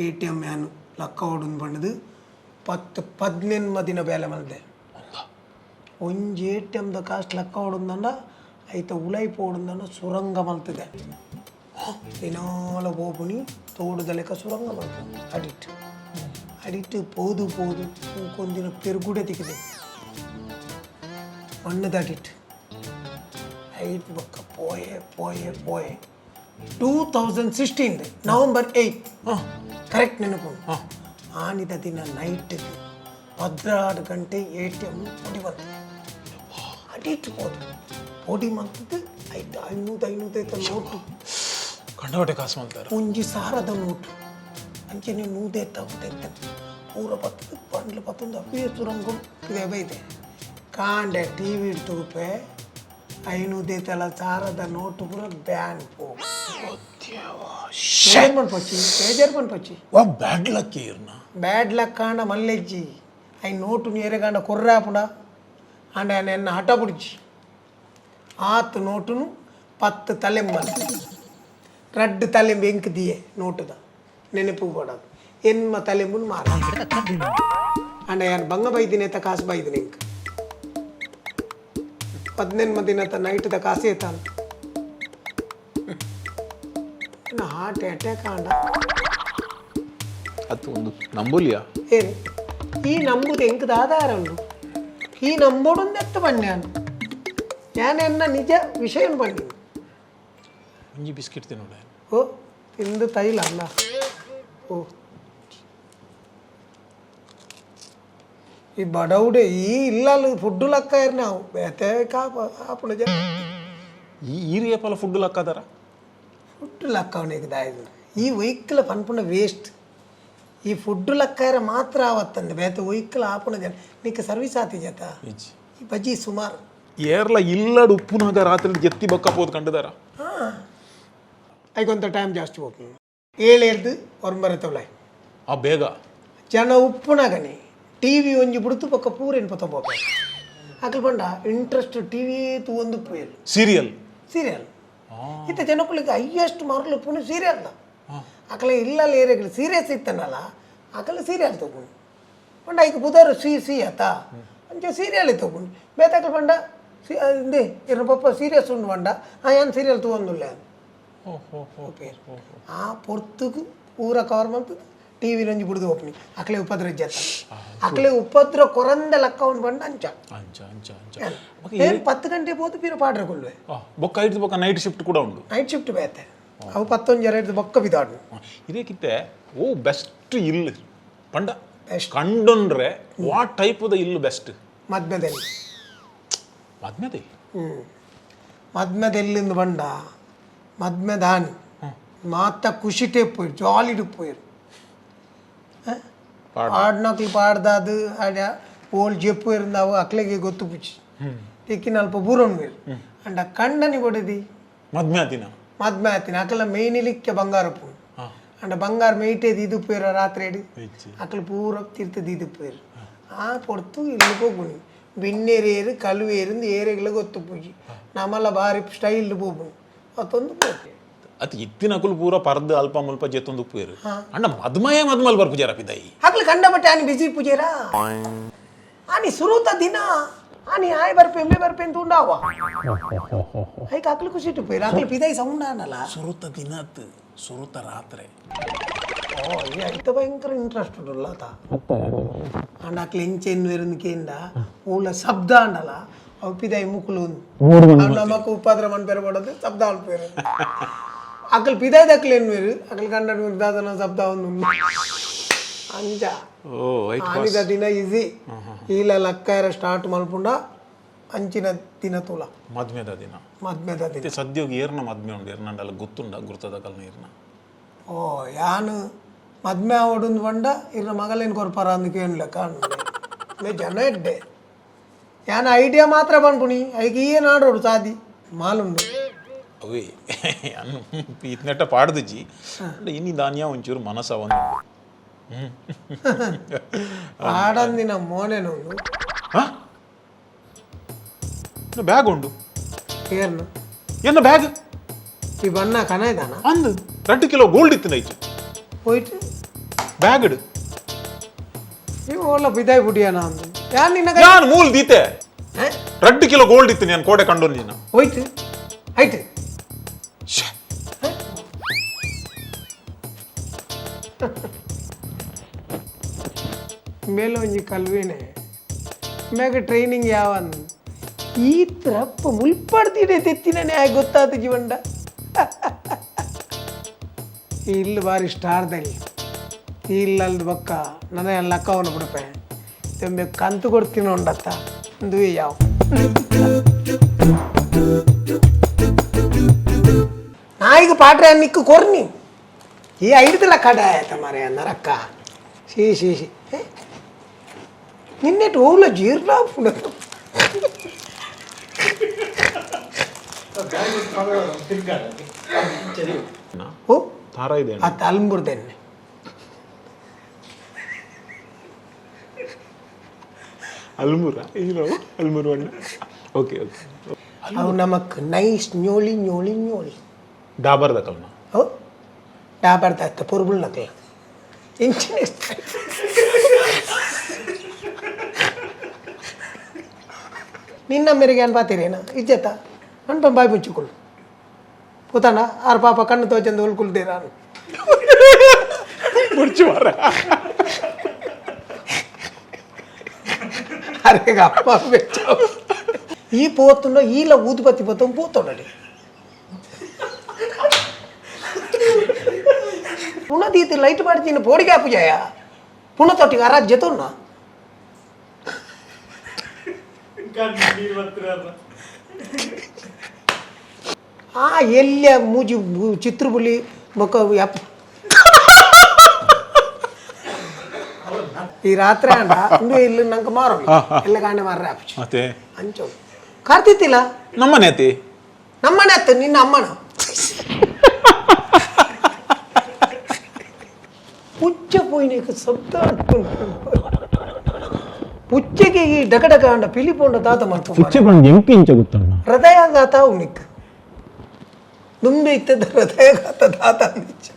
ATM ಯಾನ್ ಲಕ್ಕವೊಡುಂದು ಪಂಡುದು ಪತ್ತು ಪದ್ನೆನ್ಮ ದಿನ ಬೇಲೆ ಮಲ್ದೆ. ಒಂಜಿ ಎ.ಟಿ.ಎಮ್ ದ ಕಾಸ್ಟ್ ಲಕ್ಕವೊಡುಂದಂಡ ಐತ ಉಲೈ ಪೋಡುಂದಂಡ ಸುರಂಗ ಮಲ್ತದೆ. ದಿನಾಲ ಪೋಪುನಿ ತೋಡುದ ಲೆಕ್ಕ ಸುರಂಗ ಮಲ್ತದೆ ಅಡಿಟ್ ಅಡಿಟ್ ಪೋದು ಪೋದು ಒಂದಿನ ಪೆರ್ಗುಡೆ ತಿಕ್ಕಿದೆ ಮಣ್ಣುದ ಅಡಿಟ್. ಐಟ್ ಬೊಕ್ಕ ಪೋಯೆ ಪೋಯೆ ಪೋಯೆ 2016 ನವೆಂಬರ್ 8 ಕರೆಕ್ಟ್ ನೆನಪು. ಆನಿದ ದಿನ ನೈಟ್ 12 ಗಂಟೆ ಎ.ಟಿ.ಎಮ್ ಪೊಡಿ ಬಂತು. ಅಡಿಟ್ ಪೋದು ಪೊಡಿ ಮಂತದ್ದು ಐಟ್ ಐನೂರು ಐನೂರು ಐತ ನೋಟು. ಕಂಡಪಟ್ಟೆ ಕಾಸು ಮಾಡ್ತಾರೆ. ಒಂಜಿ ಸಾರದ ನೋಟು ಅಂಚನೆ ನೂದೆತ್ತ ಎತ್ತ ಪೂರ ಪತ್ತದು ಬಂಡ್ಲು ಪತ್ತೊಂದು ಅವೇ ಸುರಂಗ ಬೈದೆ. ಕಾಂಡೆ ಟಿ ವಿ ತೂಪೆ ಐನೂದೇತಲ ಸಾರದ ನೋಟು ಪೂರ ಬ್ಯಾನ್ ಪೋ. ಬೇಜಾರ್ ಪನ್ಪೊಚ್ಚಿ, ಬೇಜಾರ್ ಪನ್ಪೊಚ್ಚಿ. ವಾ ಬ್ಯಾಡ್ ಲಕ್ ಇರ್ನ. ಬ್ಯಾಡ್ ಲಕ್ ಆಂಡ ಮಲ್ಲೆಜ್ಜಿ. I note ಏರೆಗಾಂಡ ಕೊರ್ರಾಪುಂಡ ಆಂಡ ಎನ್ನ ಹಠ ಬುಡ್ಜಿ. ಆತ್ ನೋಟುನು 10 ತಲೆಂಬ ರಡ್ಡ್ ತಲೆಂಬು ಎಂಕ್ ದಿಯೆ ನೋಟುದ ನೆನಪು ಬೋಡದು. ಎನ್ಮ ತಲೆಂಬುನು ಮಾರ ಆಂಡ ಯಾನ್ ಬಂಗ ಬೈದಿನೇತ ಕಾಸು ಬೈದಿನ ಎಂಕ್ ಪದಿನೆನ್ಮ ದಿನತ ನೈಟ್ದ ಕಾಸು ಏತಾನ ಹಾರ್ಟ್ ಅಟ್ಯಾಕ್ ಆಂಡ. ಅದು ಒಂದು ನಂಬುಲಿಯಾ? ಏನು ಈ ನಂಬುದು ಎಂಕ್ ಆಧಾರ ಉಂಡು. ಈ ನಂಬೋಡೊಂದು ಎತ್ತು ಬನ್ನಿ ಯಾನ್ ಎನ್ನ ನಿಜ ವಿಷಯ ಬನ್ನಿ. ಒಂಜಿ ಬಿಸ್ಕೆಟ್ ತಿನ್ನೋಡ. ಓ ತಿಂದು ತೈಲ ಅಲ್ಲ. ಓ ಈ ಬಡವುಡೆ ಈ ಇಲ್ಲಲ್ಲ ಫುಡ್ಡು ಲಕ್ಕ ನಾವು ಬೇತೆ ಕಾಪ ಆಪುಣ ಜನ. ಈ ಈರಿಯಪಲ ಫುಡ್ ಲಕ್ಕದಾರ. ಫುಡ್ ಲಕ್ಕ ಅವನಿಗೆ ದಾಯ್ದು ಈ ವೆಹಿಕಲ್ ಪನ್ಪುಣ ವೇಸ್ಟ್. ಈ ಫುಡ್ ಲಕ್ಕಾಯರ ಮಾತ್ರ ಆವತ್ತಂದೆ ಬೇತೆ ವೆಹಿಕಲ್ ಆಪುಣ ಜನ ನಿಕ್ಕ ಸರ್ವಿಸ್ ಆತಿ ಜತ. ಈ ಬಜ್ಜಿ ಸುಮಾರು. ಏರ್ಲ ಇಲ್ಲಡ್ ಉಪ್ಪುನಾಗ ರಾತ್ರಿ ಜೆತ್ತಿ ಬೊಕ್ಕ ಪೋದು ಕಂಡದಾರ. ಹಾಂ, ಐಕೊಂತ ಟೈಮ್ ಜಾಸ್ತಿ ಹೋಗ್ತೀನಿ ಏಳೇರ್ದು ಒರಂಬರ ತೊಳೆ. ಆ ಬೇಗ. ಜನ ಉಪ್ಪುನಾಗನೆ ಟಿ ವಿ ಒಂಜಿ ಬುಡ್ತು ಪಕ್ಕ ಪೂರೇನು ಪತ್ತೊಂಬೋಪ ಅಕಲ್ ಪಂಡ ಇಂಟ್ರೆಸ್ಟ್ ಟಿ ವಿ ತೂವೊಂದು ಪೋಯೆರ್. ಸೀರಿಯಲ್. ಸೀರಿಯಲ್. ಇತ್ತ ಜನಕ್ಕುಲಿಗೆ ಹೈಯೆಸ್ಟ್ ಮರಲು ಪುಣಿ ಸೀರಿಯಲ್ the ಅಕಲೆ ಇಲ್ಲಲ್ಲಿ ಏರಿಯಾಗಳು ಸೀರಿಯಸ್ ಇತ್ತನಲ್ಲ ಅಕಲೆ ಸೀರಿಯಲ್ ತಗೊಂಡು ಪಂಡ ಐಕ್ ಬುಧಾರ ಸಿ ಸಿ ಆತ ಅಂಚೆ ಸೀರಿಯಲ್ ತಗೊಂಡು ಬೇತೆ ಅಕಲ್ ಪಂಡ ಸಿ ಇಂದೇ ಇರ್ನ ಪಪ್ಪ ಸೀರಿಯಸ್ ಉಂಡು ಪಂಡ ಆ ಯಾನ್ ಸೀರಿಯಲ್ ತೂವೊಂದುಲ್ಲೆ ಪೇರು. ಆ ಪೊರ್ತುಗು ಪೂರ ಕವರ್ ಮಲ್ತದ್ದು ಟಿ ವಿ ಒಂಜಿ ಬುಡ್ದು ಓಪನಿ ಅಕಲೆ ಉಪದ್ರ ಜತ್ತ ಅಕಲೆ ಉಪದ್ರ ಕೊರಂದ ಲಕ್ಕ ಉಂಡು ಪಂಡ ಅಂಚ. ಅಂಚ ಅಂಚ ಅಂಚ. ಏನ್ 10 ಗಂಟೆ ಪೋದು ಪೀರ ಪಾಡ್ರೆ ಕೊಲ್ವೆ. ಬೊಕ್ಕ ಐದು ಬೊಕ್ಕ ನೈಟ್ ಶಿಫ್ಟ್ ಕೂಡ ಉಂಡು. ನೈಟ್ ಶಿಫ್ಟ್ ಬೇತೆ ಅವು ಪತ್ತೊಂಜಿ ಎರಡು ಬೊಕ್ಕ ಬಿದಾಡು. ಇದಕ್ಕಿತ್ತೆ ಓ ಬೆಸ್ಟ್ ಇಲ್ಲು ಪಂಡ? Best. ಕಂಡೊಂಡ್ರೆ what type the ಇಲ್ಲು ಬೆಸ್ಟ್? ಮದ್ಮೆದಲ್ಲಿ. ಮದ್ಮೆದೆ. ಹ್ಞೂ, ಮದ್ಮೆದೆಲ್ಲಿಂದ ಬಂಡ ಮದ್ಮೆದಾನಿ ಮಾತ ಖುಷಿಟೇ ಪೋಯಿರು ಜಾಲಿಡ್ ಪೋಯಿರು. ಪಾಡ್ನಕ್ಲು ಪಾಡ್ದಾದು ಆಡ ಓಲ್ ಜೆಪ್ಪು ಇರಂದಾವು ಅಕ್ಲೆಗೆ ಗೊತ್ತು ಪುಚ್ಚಿ ತಿಕ್ಕಿನ ಅಲ್ಪ ಬೂರೊಂಡು ಅಂಡ ಕಂಡನಿ ಕೊಡದಿ. ಮದ್ಮೆ ದಿನ. ಮದ್ಮೆ ಆತಿನ ಅಕಲ ಮೇಯ್ನಿಲಿಕ್ಕೆ ಬಂಗಾರ ಪೂ ಅಂಡ ಬಂಗಾರ ಮೇಯ್ಟೇದು ಇದು ಪೋಯಿರ ರಾತ್ರಿ ಎಡಿ ಅಕಲು ಪೂರ ತಿರ್ತದ ಇದು ಪೋಯಿರು. ಆ ಪೊರ್ತು ಇಲ್ಲಿ ಹೋಗುನಿ ಬಿನ್ನೇರು ಕಲುವೇರಿಂದ ಏರೆಗಳ ಗೊತ್ತು ಪೂಜಿ ನಮ್ಮಲ್ಲ ಬಾರಿ ಸ್ಟೈಲ್ ಪೋಪುನಿ ಮತ್ತೊಂದು ಪೋಪು. ಅದು ಇತ್ತಿನ ಅಕುಲು ಪೂರ ಪರ್ದು ಅಲ್ಪ ಮುಲ್ಪ ಜೆತ್ತೊಂದು ಉಪ್ಪೇರು ಅಂಡ ಮದ್ಮಯ ಮದ್ಮಲ್ ಬರ್ಪು ಜರ ಪಿದಾಯಿ. ಅಕ್ಲು ಕಂಡಪಟ್ಟೆ ಆನಿ ಬಿಸಿ ಪೂಜೆರಾ ಆನಿ ಸುರುತ ದಿನ ಆನಿ ಆಯ್ ಬರ್ಪೆ ಎಮ್ಮೆ ಬರ್ಪೆ ಅಂತ ಉಂಡಾವ ಐಕ್ ಅಕ್ಲು ಖುಷಿ ಇಟ್ಟು ಪೋಯಿರು ಅಕ್ಲು ಪಿದಾಯಿ ಸೌಂಡ್ ಆನಲ್ಲ. ಸುರುತ ದಿನತ್ ಸುರುತ ರಾತ್ರಿ. ಓ ಈ ಐತ ಭಯಂಕರ ಇಂಟ್ರೆಸ್ಟ್ ಉಂಟಲ್ಲ ಆತ. ಅಂಡ ಅಕ್ಲು ಎಂಚೆ ಎನ್ನುವೆರಂದು ಕೇಂಡ ಊಲ ಶಬ್ದ ಅಂಡಲ ಅವು ಪಿದಾಯಿ ಮುಕುಲು ನಮಕ್ ಉಪಾದ್ರ ಮನ್ಪೆರ ಪಡೋದು ಶಬ್ದ ಅಲ್ಪೇರು. ಅಕಲ್ ಪಿದಾಯಿ ದಕ್ಲು ಎನ್ನುವೆರು ಅಕಲ್ ಕಂಡ ದಾದನ ಶಬ್ದ ಒಂದು ಅಂಚ. ಓ ರೈಟ್. ಆನಿದ ದಿನ ಈಸಿ ಈಲ ಲಕ್ಕಾಯರ ಸ್ಟಾರ್ಟ್ ಮಲ್ಪುಂಡ ಅಂಚಿನ ದಿನ ತೂಲ. ಮದ್ಮೆದ ದಿನ. ಮದ್ಮೆದ ದಿನ. ಮತ್ತೆ ಸದ್ಯೋಗ ಏರ್ನ ಮದ್ಮೆ ಉಂಡು ಏರ್ನಂಡಲ ಗೊತ್ತುಂಡ ಗುರ್ತದ ಕಲ್ನ ಏರ್ನ? ಓ ಯಾನು ಮದ್ಮೆ ಆವಡುಂದು ಪಂಡ ಇರ್ನ ಮಗಲೇನು ಕೊರ್ಪಾರ ಅಂದ್ ಕೇಳಲ ಕಾಣು ಮೇ ಜನ ಎಡ್ಡೆ ಯಾನ್ ಐಡಿಯಾ ಮಾತ್ರ ಪನ್ಪುಣಿ ಐಕ್ ಏನು ಆಡೋಡು ಸಾದಿ ಮಾಲುಂಡು. ಅವೇ ಅನ್ನು ಇತ್ನೆಟ್ಟ ಪಾಡ್ದಿಜ್ಜಿ ಅಂಡ ಇನಿ ದಾನ್ಯ ಒಂಚೂರು ಮನಸ್ಸ ಒಂದು. ಆಡಂದಿನ ಮೋನೆನೊಂದು. ಬ್ಯಾಗ್ ಉಂಡು. ಏರ್ನು? ಎನ್ನ ಬ್ಯಾಗ್. ಈ ಬಣ್ಣ ಕನ ಇದಾನ. ಅಂದು 2 ಕಿಲೋ ಗೋಲ್ಡ್ ಇತ್ತು ನೈಟ್. ಹೋಯ್ತು. Bag ನೀವು ಓಲ ಬಿದಾಯ್ ಬುಡಿಯಾನ ಅಂದು ಯಾನ್ ನಿನ್ನ ಕೈ ಯಾನ್ ಮೂಲ್ ದೀತೆ. ಹಾ? 2 ಕಿಲೋ ಗೋಲ್ಡ್ ಇತ್ತು, ನಾನು ಕೋಡೆ ಕಂಡು ನೀನು. ಹೋಯ್ತು, ಆಯ್ತು. ಶ್ಯೆ. ಮೇಲೆ ಒಂಜಿ ಕಲ್ವಿನೆ ಮ್ಯಾಗ ಟ್ರೈನಿಂಗ್ ಯಾವ ಈ ತ್ರಪ್ಪ ಮುಲ್ಪಡ್ತಿಡೆ ತೆತ್ತಿನೇ ಆಗಿ ಗೊತ್ತಾತು ಜೀವಂಡ. ಈ ಇಲ್ಲು ಬಾರಿ ಸ್ಟಾರ್ದಲ್ಲಿ ಇಲ್ಲಲ್ದ ಬೊಕ್ಕ ನನ್ನ ಲಕ್ಕವನು ಬಿಡಪೆ ತೆಂಬೆ ಕಂತು ಕೊಡ್ತೀನಿ ಉಂಡತ್ತ ಅಂದುವೆ ಯಾವ ನಾಯಿಗೆ ಪಾಟ್ರೆ ನಿಕ್ಕು ಕೊರ್ನಿ ಈ ಐದುಲ ಕಡ ಆಯ್ತ ಮಾರೆ ನರಕ್ಕ. She she she. ನಿನ್ನೆ ಓಲ ಜೀರ್ಣ. ಓ. ತಾರ ಇದೆ. ಆ ತಲ್ಂಬುರ್ದೆನ್ನೆ. ಅಲ್ಮೂರ ಏನು ಅಲ್ಮೂರು ಅಣ್ಣ? Okay okay. ಅವು ನಮಕ್ ನೈಸ್ ಞೋಳಿ ಞೋಳಿ ಞೋಳಿ. ಡಾಬರ್ ದಕಲ್ನ. ಹೌದು, ಡಾಬರ್ ದತ್ತ ಪೊರ್ಬುಲ್ ನಕಲ ಇಂಚಿನ. ನಿನ್ನ ಮೇರೆಗೆ ಏನು ಪಾತೀರೇನ ಇಜ್ಜತ್ತ ಅನ್ಪ ಬಾಯಿ ಮುಚ್ಚಿಕೊಳ್ಳು ಪುತಣ ಆರ್ ಪಾಪ ಕಣ್ಣು ತೋಚಂದು ಉಳ್ಕೊಳ್ತೀರ. ಮುರ್ಚು ಮಾರ. ಅರೆ ಅಪ್ಪ ಬೆಚ್ಚಾವು. ಈ ಪೋತುಂಡ ಈಲ ಊದುಬತ್ತಿ ಪೋತು ಪೋತೊಡಲಿ ಪುನಃ ಲೈಟ್ ಮಾಡ್ತೀನಿ ಪೋಡಿಗೆ ಪೂಜಾಯ ಪುನಃ ತೊಟ್ಟಿಗೆ ಅರಾಜ್ ಜೊತುನ್ನ. ಆ ಎಲ್ಲಿಯ ಮೂಜಿ ಚಿತ್ರಬುಲಿ ಬೊಕ್ಕ ಯಪ್ಪ. ಈ ರಾತ್ರಿ ಅಂಡ ಇಂದು ಇಲ್ಲಿ ನಂಗೆ ಮಾರೋ ಎಲ್ಲ ಕಾಂಡೆ ಮಾರ್ರೆ ಆಪುಜಿ. ಮತ್ತೆ? ಅಂಚು ಕಾರ್ತಿತ್ತಿಲ್ಲ. ನಮ್ಮನೆ ಅತಿ. ನಮ್ಮನೆ ಅತ್ತ ನಿನ್ನ ಅಮ್ಮನ ಪುಚ್ಚ ಪೋಯಿನಕ್ಕೆ ಶಬ್ದ ಪುಚ್ಚಗೆ ಈ ಡಕಡಕ ಅಂಡ ಪಿಲಿಪೋಂಡ ತಾತ ಮಲ್ಪು. ಬಂದು ಎಂಕಿ ಇಂಚ ಗೊತ್ತಣ್ಣ. ಹೃದಯಾಘಾತ ಉನಿಕ್ ನುಂಬೆ ಇತ್ತದ ಹೃದಯಾಘಾತ ದಾತ ಅಂದಿಚ್ಚ.